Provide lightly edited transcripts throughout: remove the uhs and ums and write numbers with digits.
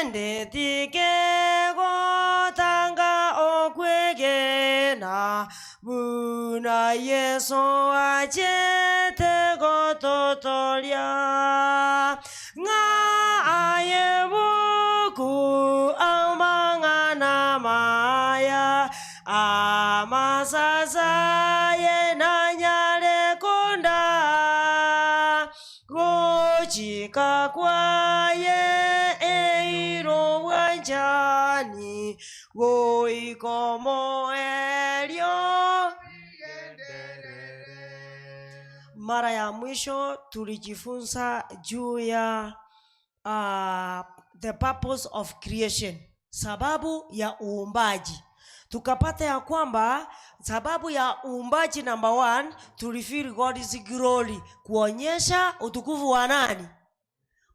Kende tikegotanga okwegena, buna Yeso achete gototoria. Ng'a aye buku amang'ana amaya, amasase aye nanyare kondaa. Gochika kwaye eira obwanchani, goika omoerio. Mara ya mwisho tulijifunza juu ya the purpose of creation, sababu ya uumbaji. Tukapata ya kwamba sababu ya uumbaji number one, to reveal God's glory, kuonyesha utukufu wa nani?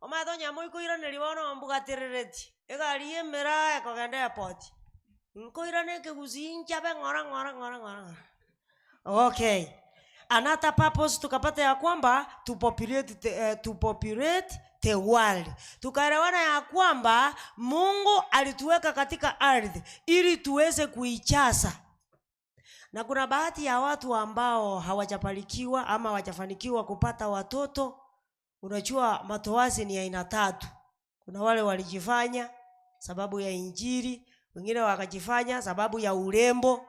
Omanyete onye moikoiraneria bono mbugaterereti egari y'emeraa ekogenda airport, nkoirana ekegusii nchabe ng'ora ng'ora ng'ora ng'ora ng'ora. Okay, another purpose tukapata ya kwamba to populate the, eh, to populate the world. Tukaelewana ya kwamba Mungu alituweka katika ardhi ili tuweze kuijaza. Na kuna baadhi ya watu ambao hawajabarikiwa ama hawajafanikiwa kupata watoto. Unajua matoazi ni aina tatu. Kuna wale walijifanya sababu ya Injili, wengine wakajifanya sababu ya urembo,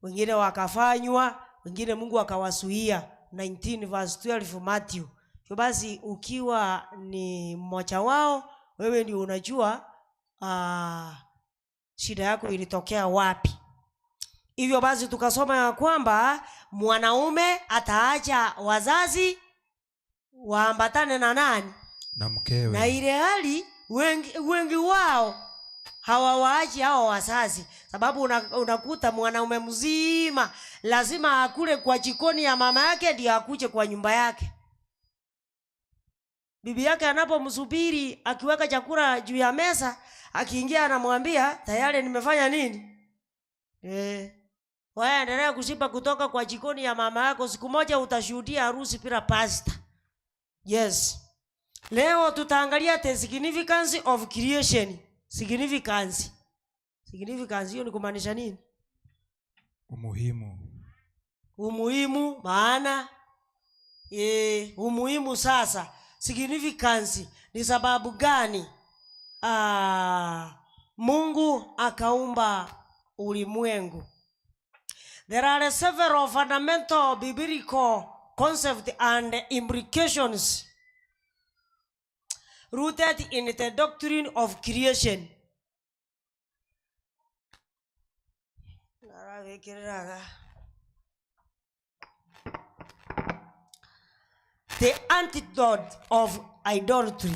wengine wakafanywa, wengine Mungu akawasuia. 19 verse 12 Matthew. Hivyo basi ukiwa ni mmoja wao, wewe ndio unajua uh, shida yako ilitokea wapi. Hivyo basi tukasoma ya kwamba mwanaume ataacha wazazi waambatane na nani? Na mkewe. Na ile hali wengi, wengi wao hawawaachi hao wazazi, sababu una, unakuta mwanaume mzima lazima akule kwa jikoni ya mama yake ndio akuje kwa nyumba yake. Bibi yake anapomsubiri akiweka chakula juu ya meza, akiingia anamwambia tayari nimefanya nini? Eh, wewe endelea kushiba kutoka kwa jikoni ya mama yako, siku moja utashuhudia harusi bila pasta. Yes. Leo tutaangalia the significance of creation. Significance. Significance hiyo ni kumaanisha nini? Umuhimu. Umuhimu, maana e, umuhimu sasa. Significance ni sababu gani ah, Mungu akaumba ulimwengu? There are several fundamental biblical concepts and implications rooted in the doctrine of creation. Narabekereraga. The antidote of idolatry.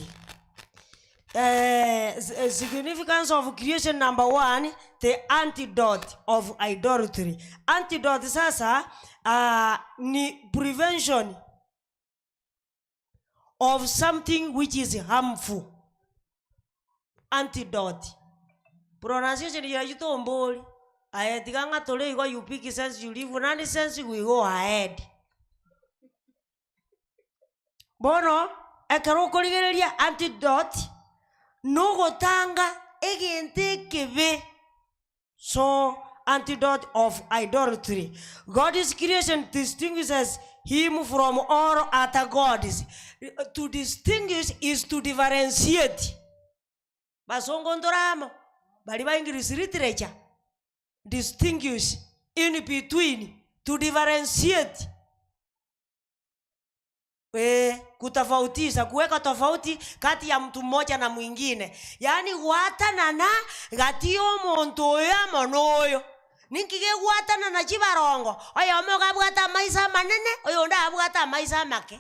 Eh, s- eh, significance of creation number one, the antidote of idolatry. Antidote sasa uh, ni prevention of something which is harmful. Antidote. Pronunciation yayu tombori. Aye tiga ng'a tore igo you pick sense you leave nonsense we go ahead. Bono ekero okorigereria antidote nogotanga egento ekebe So antidote of idolatry. God's creation distinguishes him from all other gods. To distinguish is to differentiate. Basongo ntore amo, baria ba English literature, distinguish, in between, to differentiate. Ee, kutofautisha, kuweka tofauti kati ya mtu mmoja na mwingine, yaani gwatanana gati y'omonto oyo amo noyo. Ninki gegwatanana chibarongo? Oyomo iga abwate amaiso amanene, oyonde abwate amaiso amake.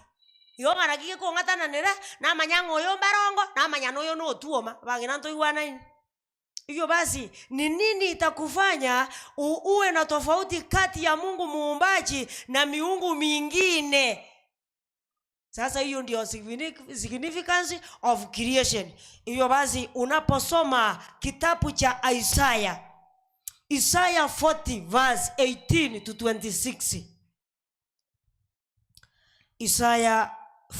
Igo ng'a naki gekong'atananera, namanya ng'a oyo mbarongo, namanya noyo notwoma, abang'ina ntoigwanaine. Hivyo basi ni nini itakufanya uwe na tofauti kati ya Mungu muumbaji na miungu mingine? Sasa hiyo ndio significance of creation. Hivyo basi unaposoma kitabu cha Isaya, Isaya 40 verse 18 to 26. Isaya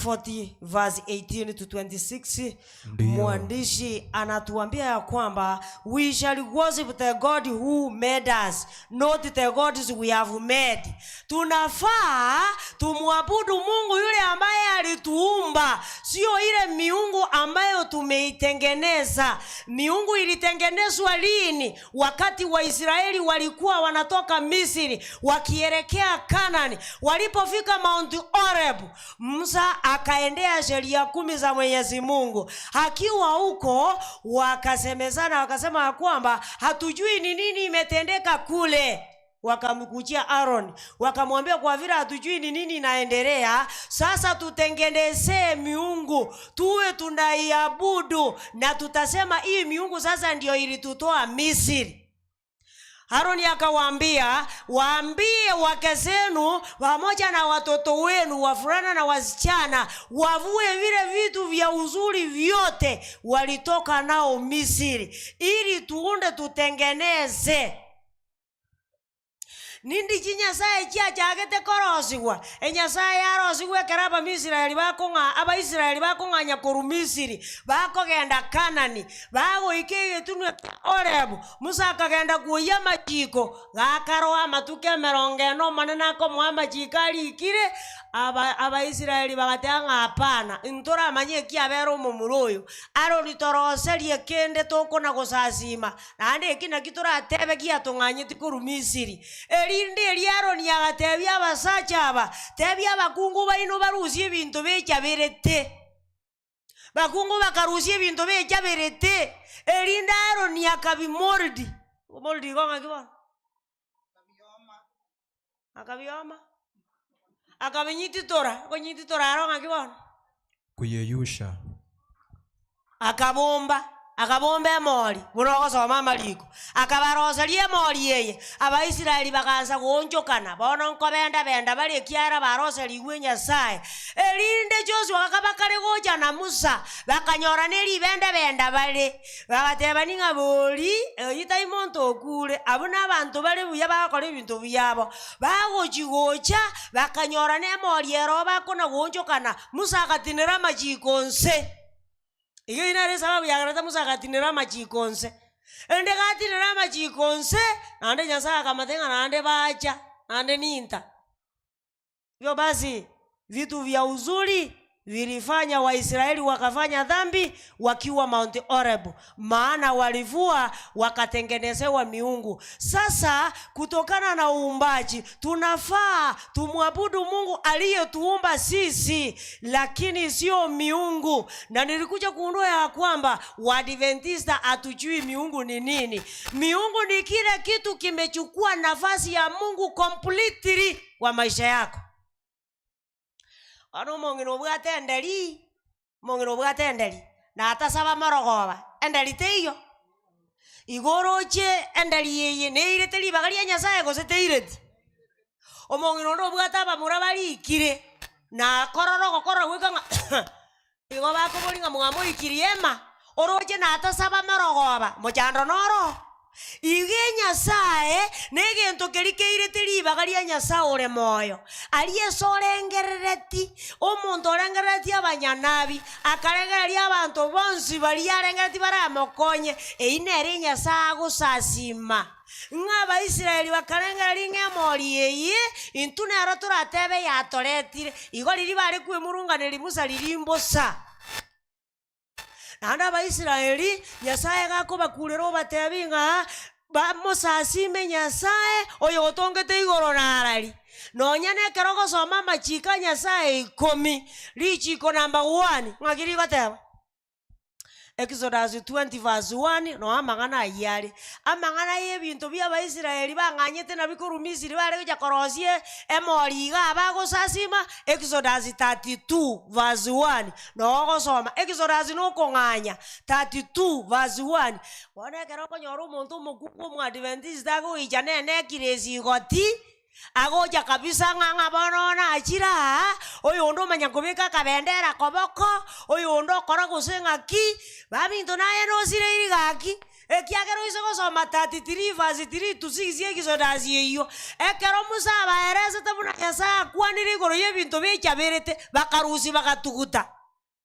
40 verse 18 to 26 Ndiyo. mwandishi anatuambia ya kwamba we shall worship the god who made us not the gods we have made tunafaa tumwabudu mungu yule ambaye alituumba sio ile miungu ambayo tumeitengeneza miungu ilitengenezwa lini wakati waisraeli walikuwa wanatoka misri wakielekea kanani walipofika mount oreb musa akaendea sheria kumi za mwenyezi mungu akiwa huko wakasemezana wakasema ya kwamba hatujui ni nini imetendeka kule wakamkujia Aaron wakamwambia, kwa vile hatujui ni nini inaendelea, sasa tutengenezee miungu tuwe tunaiabudu, na tutasema hii miungu sasa ndio ilitutoa Misri. Haruni akawaambia, waambie wake zenu pamoja na watoto wenu wavulana na wasichana wavue vile vitu vya uzuri vyote walitoka nao Misri, ili tuunde tutengeneze nindi chinyasaye chiachagete korosigwa enyasaye yarosigwa ekero abamisiraeli bakong'a abaisraeli bakong'anya korwa misiri bakogenda kanani bagoika egetunwa kia orebu musa akagenda kuoyia amachiko gakaroa amatuko emerongo ene omonene akomoa amachiko arikire aba abaisraeli bagateba ng'a hapana ntoramanye eki abere omomura oyo arori toroserie kende tokona gosasima naende eki naki toratebe giatong'anyeti korwa misiri erinde eri aroni agatebia abasacha aba tebia abakungu baino barusie ebinto bechaberete bakungu bakarusia ebinto bechaberete erinde aroni akabimoldi omoldi igo ng'aki bono akabioma akabinyititora okonyititora aro ng'aki bono Kuyeyusha. Akabomba, akabomba emori, buna ogosoma amariko, akabaroseria emori eye. Abaisraeli bagansa goonchokana, bono nkobenda-benda bare ekiagera baroserigwe Nyasae. Erinde Joshua akaba kare gocha na Musa, bakanyora neribenda-benda bare, bagatebani ng'a bori, oyio tai monto okure, abwo nabanto bare buya bagokora ebinto biabo. Bagochi-gocha, bakanyora nemori ero bakona goonchokana, Musa agatinera amachiko nse. Eyio eyio nere esababu yagerete Musa agatinera amachiko nse. Erinde gatinera amachiko nse, naende Nyasaye akamotebia ng'a naende bacha, naende ninta. Hivyo basi vitu vya uzuri vilifanya Waisraeli wakafanya dhambi wakiwa Mount Horeb, maana walivua wakatengenezewa miungu. Sasa kutokana na uumbaji tunafaa tumwabudu Mungu aliyetuumba sisi, lakini sio miungu. Na nilikuja kugundua ya kwamba Waadventista hatujui miungu ni nini. Miungu ni kile kitu kimechukua nafasi ya Mungu completely kwa maisha yako. Bono omong'ina obwate enderi, omong'ina obwate enderi, natasaba morogoba, enderi teiyo. Igo oroche enderi eye neirete ribaga ria Nyasaye gose teireti? Omong'ina onde obwate abamura barikire, nakorora ogokorora goika ng'a igo bakoboria ng'a mwamoikirie ema, oroche natasaba morogoba, mochando noro. Igo enyasae negento keria keirete ribaga ria Nyasae ore moyo, aria ase orengerereti, omonto orengerereti abanyanabi, akarengereria abanto bonsi baria arengereti baramokonye, eyio nere enyasae agosasima. Ng'a Abaisraeli bakarengereria ng'a emori eye intwe nero toratebe yatoretire, igo riria bare kwemurunganeria Musa riria mbosa. Naende Abaisraeli, Nyasae gakobakurera obatebi ng'a bamosasime Nyasae oyotongete igoro na arari. Nonya nekero ogosoma amachiko a Nyasae ikomi, richiko number one, ng'aki rigoteba? Exodus 20 verse 1, noo amang'ana ayio are. Amang'ana y'ebinto bia Abaisraeli bang'anyete nabio korwa Misiri bare gocha korosia emori igaa bagosasima, Exodus 32 verse 1, noo ogosoma. Exodus nokong'anya, 32 verse 1. Bono ekero okonyora omonto omokungu omoadventista agoicha ne necklace igoti, Agocha kabisa ng'a ng'a bono nachire aa, oyonde omanya kobeka akabendera koboko, oyonde okora gose ng'aki, baminto naye nosireiri gaki. Ekiagera oise gosoma 33 verse 3 to 6 Exodus eyio, ekero Musa abaeresete buna Nyasae akwanire igoro y'ebinto biachaberete, bakarusia bagatuguta.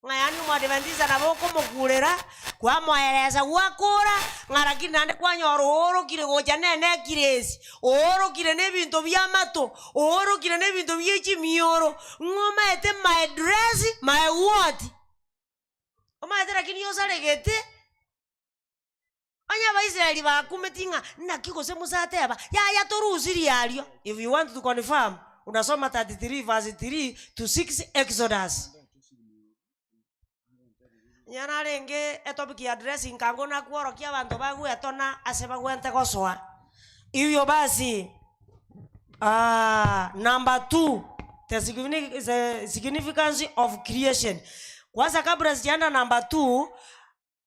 Ng'a yaani omoadventista nabo okomokurera, kwamoeresa gwakora, ng'a lakini naende kwanyora oorokire gocha ne necklace, oorokire na ebinto bi'amato, oorokire na ebinto bie chimioro, ng'a omaete my dress, my what? Omaete lakini osaregete. Onye Abaisraeli bakumeti ng'a naki gose Musa ateba, yaya torusirie aria. If you want to confirm, unasoma 33 verse 3 to 6 Exodus. Onye narenge etopic ya dressing nkango nakworokia abanto bagwetona ase bagwente gosoa. Hivyo basi number two, the the significance of creation. Kwanza kabla sijaenda number two,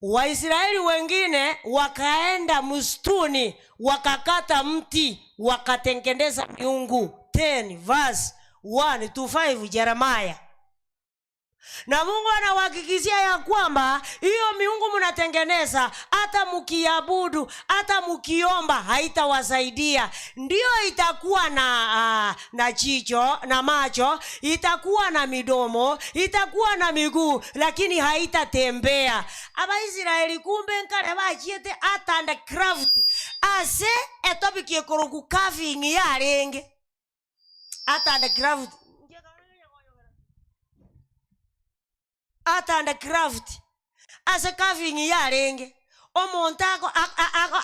Waisraeli wengine wakaenda msituni wakakata mti wakatengeneza miungu 10 verse 1 to 5 Jeremiah. Na Mungu anawahakikishia ya kwamba hiyo miungu mnatengeneza, hata mkiabudu, hata mkiomba haitawasaidia. Ndio itakuwa na na jicho na macho, itakuwa na midomo, itakuwa na miguu, lakini haitatembea. Abaisraeli kumbe nkare bachiete art and craft ase etopic ekoroku carving yarenge art and craft Art and craft, ase carving yarenge, omonto ako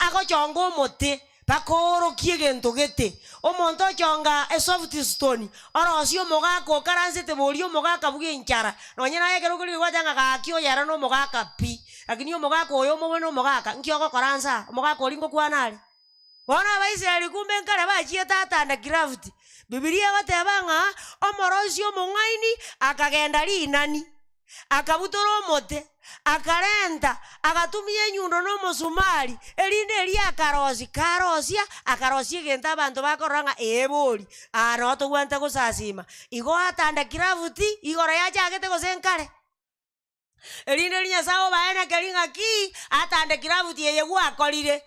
agochonga omote mpaka oorokie egento gete, omonto ochonga esoft stone, orosie omogaka okaransete boria omogaka bwa enchara, nonye naye ekero okorigia gwateba ng'a gaki oyo ere na omogaka pi, lakini omogaka oyo omobe na omogaka, nki ogokora nsa aa, omogaka oria ngokwana are? Bono Abaisraeli kumbe nkare bachiete art and craft. Bibilia egoteba ng'a omoroisia omong'aini akagenda rinani, akabutora omote, akarenta, agatumia enyundo na omosumari, erinde erio akarosia, karosia, akarosia egento abanto bakorora ng'a ee bori, aa noo tobwenerete gosasima. Igo art and craft igoro yachagete gose nkare. Erinde riria Nyasae obaenekeri ng'aki atandekire abuti eye gwakorire,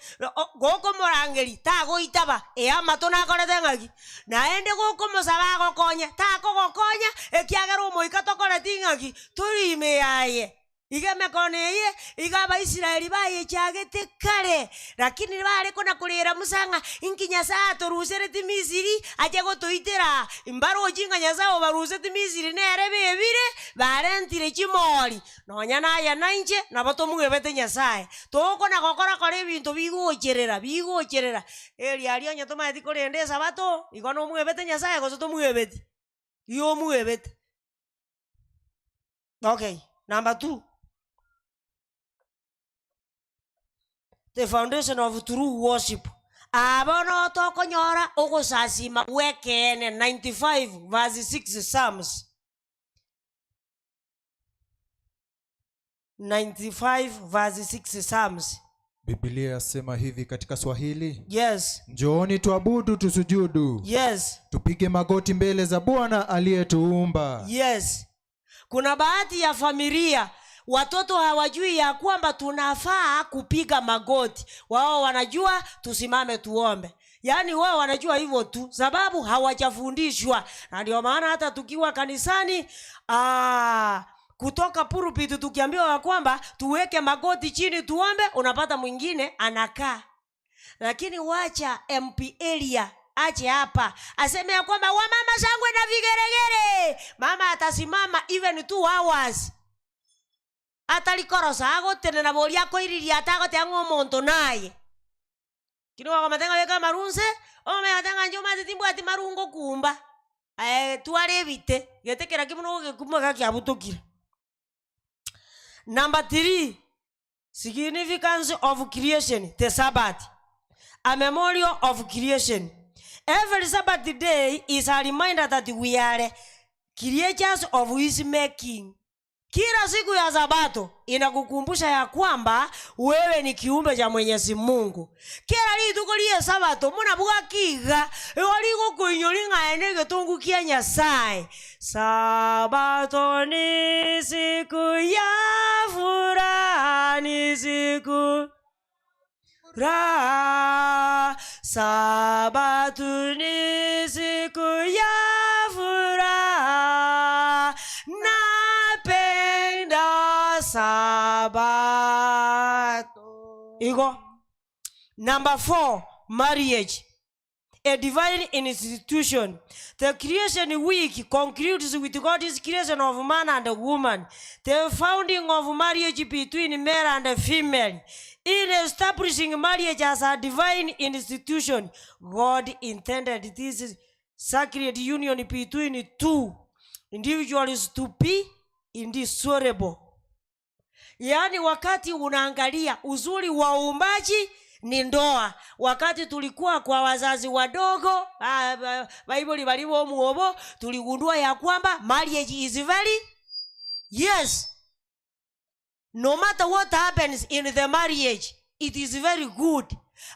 gokomorangeria tagoitaba, ee amato nakorete ng'aki? Naende gokomosaba agokonye, takogokonya, ekiagera omoika tokoreti ng'aki? Tori ime yaye. Iga emekono eye, iga Abaisraeli bayechagete kare, lakini bare kona korera Musa ng'a inki Nyasae atorusereti Misiri ache gotoitera aa? Mbarochi ng'a Nyasae obaruseti Misiri nere bebire, Barentire chimori, nonya naye na inche nabo tomwebete Nyasae. Tokona gokora kora ebinto bigocherera, bigocherera. Erio aria onye tomaeti korenda esabato, igo nomwebete Nyasae gose tomwebeti? Igo omwebete. Okay, number two. The foundation of true worship. Aa bono tokonyora ogosasima gw'ekeene 95 verse 6 Psalms. 95 verse 6 Psalms. Biblia yasema hivi katika Swahili, Yes. njooni tuabudu, tusujudu, Yes. tupige magoti mbele za Bwana aliyetuumba. Yes. Kuna baadhi ya familia watoto hawajui ya kwamba tunafaa kupiga magoti. Wao wanajua tusimame tuombe. Yaani wao wanajua hivyo tu, sababu hawajafundishwa. Na ndio maana hata tukiwa kanisani aa, kutoka pulpit tukiambiwa ya kwamba tuweke magoti chini tuombe, unapata mwingine anakaa lakini wacha MP Elia ache hapa aseme ya kwamba wamama shangwe na vigeregere, mama atasimama even 2 hours atarikorosa agotenena boria akoiriria atagoteba ng'a omonto naye. Lakini okomotebia ng'a beka amaru nse, omomanya goteba ng'a inche omanyete timbwati maru ngokumba, aye twara ebite, gete kera ki buna ogekuma iga kiabutokire. Number three, significance of creation, the Sabbath, a memorial of creation. Every Sabbath day is a reminder that we are creatures of his making. Kila siku ya Sabato inakukumbusha ya kwamba wewe ni kiumbe cha Mwenyezi Mungu. Kera rituko ri'Esabato muna bwake iga, igo rigokoinyori ng'a aye negetongu kia Nyasae. Sabato ni siku ya furaha, ni siku. Raha, Sabato ni siku ya furaha, napenda Sabato. Igo. Number 4, marriage. A divine institution. The creation week concludes with God's creation of man and woman, the founding of marriage between male and female. In establishing marriage as a divine institution, God intended this sacred union between two individuals to be indissoluble. Yaani wakati unaangalia uzuri wa uumbaji ni ndoa. Wakati tulikuwa kwa wazazi wadogo, Bible balibo omuobo, tuligundua ya kwamba marriage is very yes. No matter what happens in the marriage, it is very good.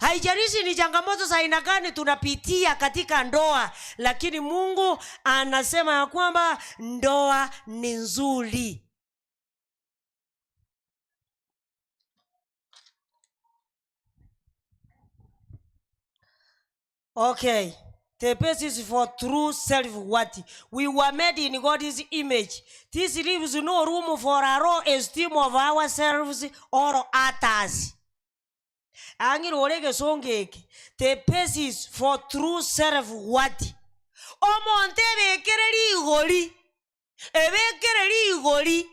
Haijalishi ni changamoto za aina gani tunapitia katika ndoa, lakini Mungu anasema ya kwamba ndoa ni nzuri. Okay. The basis for true self-worth. We were made in God's image. This leaves no room for a low esteem of ourselves or others. Ang'ire ore egesongo eke. The basis for true self-worth. Omonto ebekere rigori Ebekere rigori,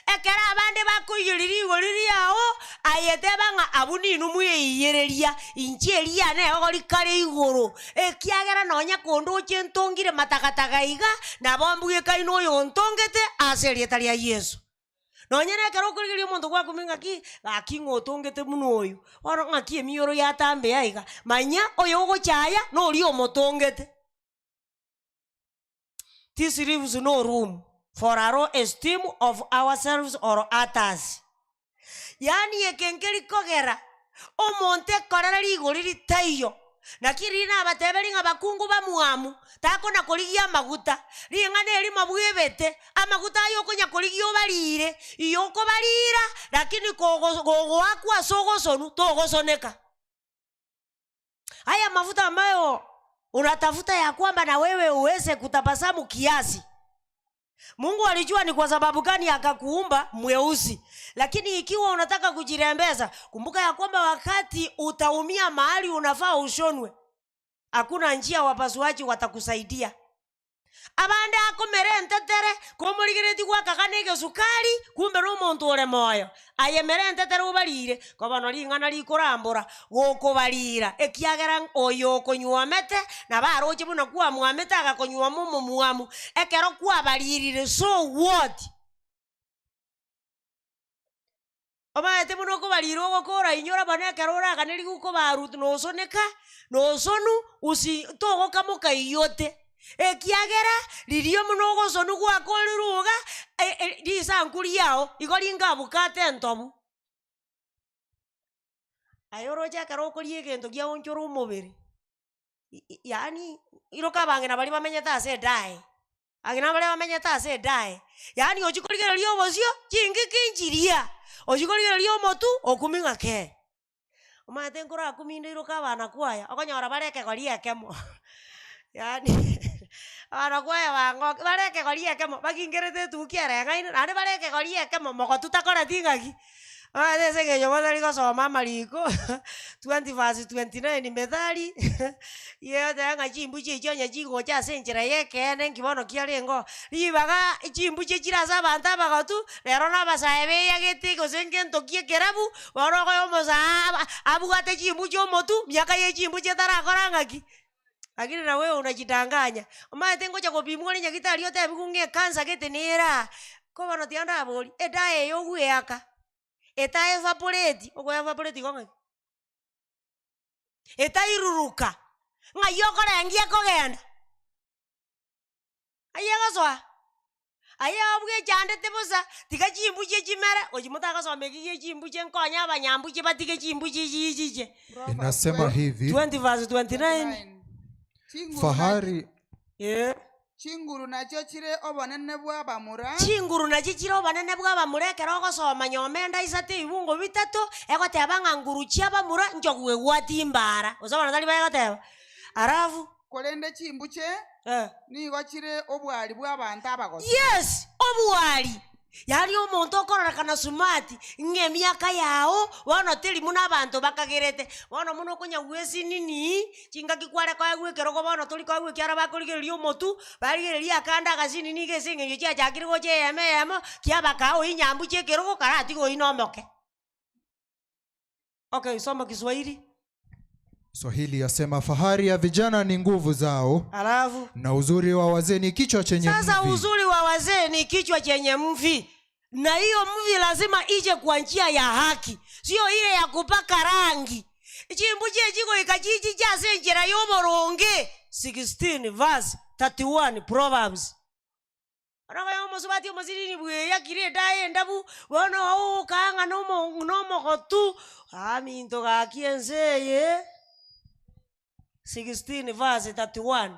ekero abande bakoiyeria rigori riao, aye teba ng'a abwo ninwe mweiyereria, inche eriane eogo rikare igoro, ekiagera nonya kondoche ntongire matagataga iga, nabo mbwekaine oyontongete ase erieta ria Yeso. Nonya nekero okorigereria omonto gwakumia ng'aki, gaki ng'o otongete buna oyo, bono ng'aki emioro yatambea iga, manya oyogochaya noria omotongete. This leaves no room for a low esteem of ourselves or others. Yaani eke nkeri kogera omonto ekorere rigori ritaiyo. Naki riria nabateberie ng'a bakungu bamwamu, takona korigia amaguta, ring'ana erimo bwebete, amaguta aya okonya korigia obarire, iyo okobarira, lakini kogo gogoakwa ase ogosonu, togosoneka. Haya mafuta ambayo unatafuta ya kwamba na wewe uweze kutabasamu kiasi. Mungu alijua ni kwa sababu gani akakuumba mweusi, lakini ikiwa unataka kujirembeza, kumbuka ya kwamba wakati utaumia mahali unafaa ushonwe, hakuna njia wapasuaji watakusaidia. Abande akomera entetere, komorigeretie gwakagana egesukari, kumbe nomonto ore moyo. Aye mera entetere obarire, ko bono ring'ana rikorambora, gokobarira, ekiagera oyo okonyuomete, nabo aroche buna kwamwamete agakonyuoma omomwamu, ekero kwabaririre so what? Omanyete buna okobarira ogokora inyora bono ekero oraganerigwe kobarwa nosoneka, nosonu usi togokamoka iyote, ekiagera riria buna ogosonu gwakorirwe iga, risanku riao igo ringa abukate entobu. Aye oroche ekero okoria egento giaonchora omobere, yaani iroka abang'ina baria bamenyete ase edae. Agina baria bamenyete ase edae, yaani ochia korigereria obosio, chingiki nchiria, ochia korigereria omotu, okumia ng'a kee. Omanyete nkorakuminde iroka abana kwaya, okonyora bare ekegori ekemo yaani abana kwaya bang'oki bare ekegori ekemo, bagingerete etuki ereng'aine, naende bare ekegori ekemo, mogotu takoreti ng'aki. Omanyete ase eng'encho motari gosoma amariko 20 verse 29 methali, igo egoteba ng'a chimbuche echio onye chigocha ase enchera ya ekeene nki bono kiarenge oo, ribaga chimbuche chire ase abanto abagotu, rero na abasae beyagete gose ngento ki ekerabu, bono okoe omosae aba abwate chimbuche omotwe, miaka ya echimbuche etarakora ng'aki? Lakini na wewe unajidanganya. Omanyete ngocha gopimwa ore nyagetari otebiwe ng'a ekansa gete nere aa, ko bono tiga ndaborie, edawa eye ogweaka, eta evaporate, okoevaporate igo ng'aki? Etairuruka, ng'ai okorengia ekogenda? Aye egosoa, aye obwechandete bosa, tiga chimbuche chimere, gochia motagosoma eki gie chimbuche nkonye abanyambuche batige chimbuche echi chiche. Inasema hivi 20 verse 29. fahari Eh. Chinguru nachio chire obonene bw'abamura. Chinguru nachio chire obonene bw'abamura ekero ogosoma nyomba enda isato ebibungo bitato, egoteba ng'a nguru chi'abamura nchogu egwati mbaara. Gose bono tari bagoteba? Alafu. Korende chimbuche Eh. nigo chire obwari bw'abanto abagotu. Yes, obwari. Yaani omonto okororekana smart, ng'a emiaka yao bono teri buna abanto bakagerete. Bono buna okonyagwa esinini, chingaki kware koegwa ekerogo bono tori koegwa ekiagera bakorigereria omotu, barigereria akande agasinini iga ase eng'encho chiachakire gocha eyemo eyemo, kiabaka oyio nyambuche ekerogo karatiga oyio na omoke. Okay, soma Kiswahili. Swahili yasema fahari ya vijana ni nguvu zao, Alafu na uzuri wa wazee ni kichwa chenye sasa mvi. uzuri wa wazee ni kichwa chenye mvi, na hiyo mvi lazima ije kwa njia ya haki, sio ile ya kupaka rangi. Chimbu chechikoika chichi chase enchera yoboronge 16 verse 31 Proverbs. Bono okonya omosubati omosiriri bweyakire edaye endabu, bono ogokaa ng'a nomo nomogotu, aminto gaki ense eye, 16 verse 31.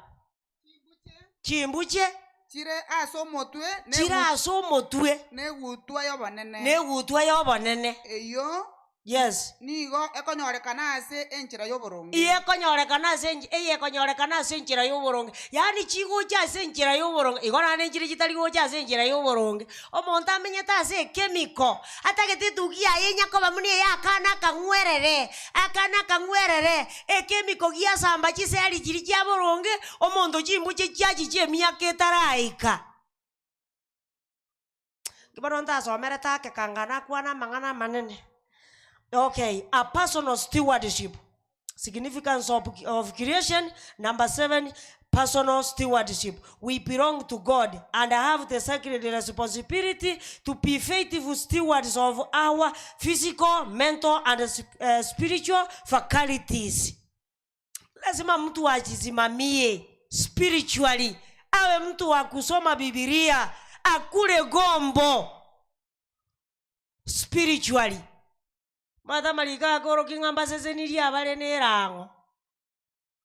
Chimbuche Chire ase omotwe na chire egu- ase omotwe na egutwa y'obonene. na egutwa y'obonene. Eyio Yes. Nigo ekonyorekana ase enchera y'oboronge. Iye ekonyorekana ase ench eye ekonyorekana ase enchera y'oboronge, yaani chigocha ase enchera y'oboronge, igo naende nchire chitari gocha ase enchera y'oboronge. Omonto amenyete ase ekemiko, atagete etuki yaye enyakoba buna eye akana akang'werere, akana akang'werere, ekemiko giasamba chiseri chiria chia boronge, omonto chimbuche chiachicha emiaka etaraika. Bono ntasomerete ake kanga nakwana amang'ana amanene. Okay, a personal stewardship, significance of, of creation. Number seven, personal stewardship. We belong to God and have the sacred responsibility to be faithful stewards of our physical, mental and spiritual faculties. Lazima mtu ajisimamie spiritually, awe mtu wa kusoma Bibilia, akule gombo spiritually. Omanyete amariko akorokia ng'a mbasesenirie abare na erang'o,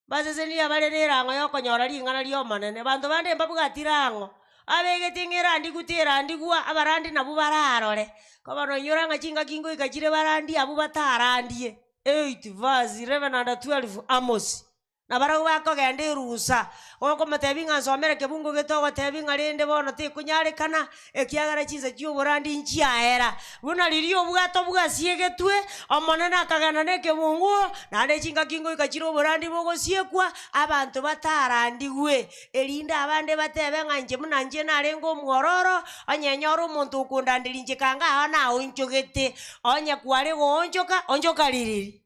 mbasesenirie abare na erang'o ya okonyora ring'ana ria Omonene. Abanto bande mbabwati rang'o, abegete ng'a erandigwa terandigwa, abarandi nabwo bararore. Ko bono inyora ng'a chingaki ngoika chire barandie abwo batarandie. 8 verse 11 and 12 Amosi. Na barabwo bakogenda erusa, okomotebia ng'a nsomere kebungo gete ogotebi ng'a rende bono tekonyarekana, ekiagera chinsa chi'oborandi nchiaera. Buna riria obwato bwasiegetwe, Omonene akagenda nekebunguo, naende chingaki ngoika chire oborandi bogosiekwa, abanto batarandigwe, erinde abande batebe ng'a inche buna inche narenge omwororo, onye nyore omonto okondanderia inche kanga aa naonchogete. Onye kware goonchoka, onchoka ririri.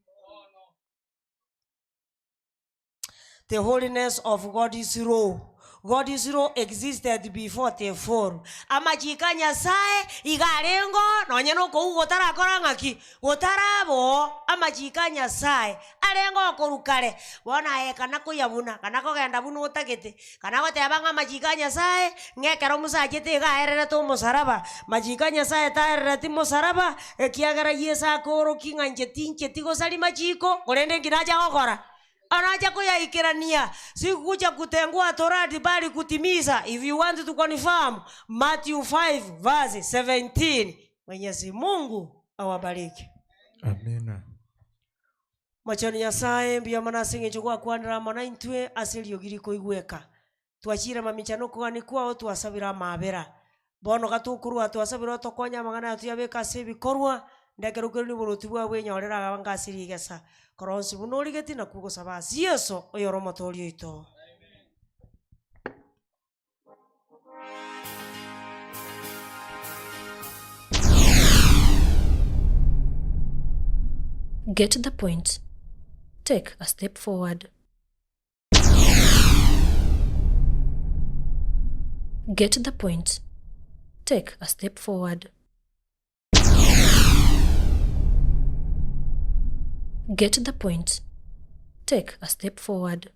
The holiness of God's law. God's law existed before the fall. Amachiko a Nyasae iga arenge oo nonye na okogwa gotarakora ng'aki? Gotaraba oo, amachiko a Nyasae arenge oo korwa kare. Bono aye kana koyabuna, kana kogenda buna otagete, kana goteba ng'a amachiko a Nyasae, ng'a ekero Musa achete iga aererete omosaraba, machiko a Nyasae taerereti mosaraba, ekiagera Yeso akoorokia ng'a inche tincheti gosaria machiko, korende nki nacha gokora? Anacha koyaikerania, sikuja kutengua torati bali kutimiza, if you want to confirm, Matthew 5 verse 17. Mwenyezi Mungu awabariki. Amina. Mochenu Nyasae, mbuya mono ase eng'encho gwakwanire amo naintwe ase eriogi rikoigweka. Twachire mamincha nokogania kwao, twasabire amaabera. Bono gatokorwa twasabire otokonye amang'ana aya toyabeke ase ebikorwa, ndekere okoirania oboruoti bwao bwenyorere abange ase rigesa. Kora onsi buna origetie nakwo ogosaba ase Yeso, oyore Omotoori oito. Get the point. Take a step forward. Get the point. Take a step forward. Get the point. Take a step forward.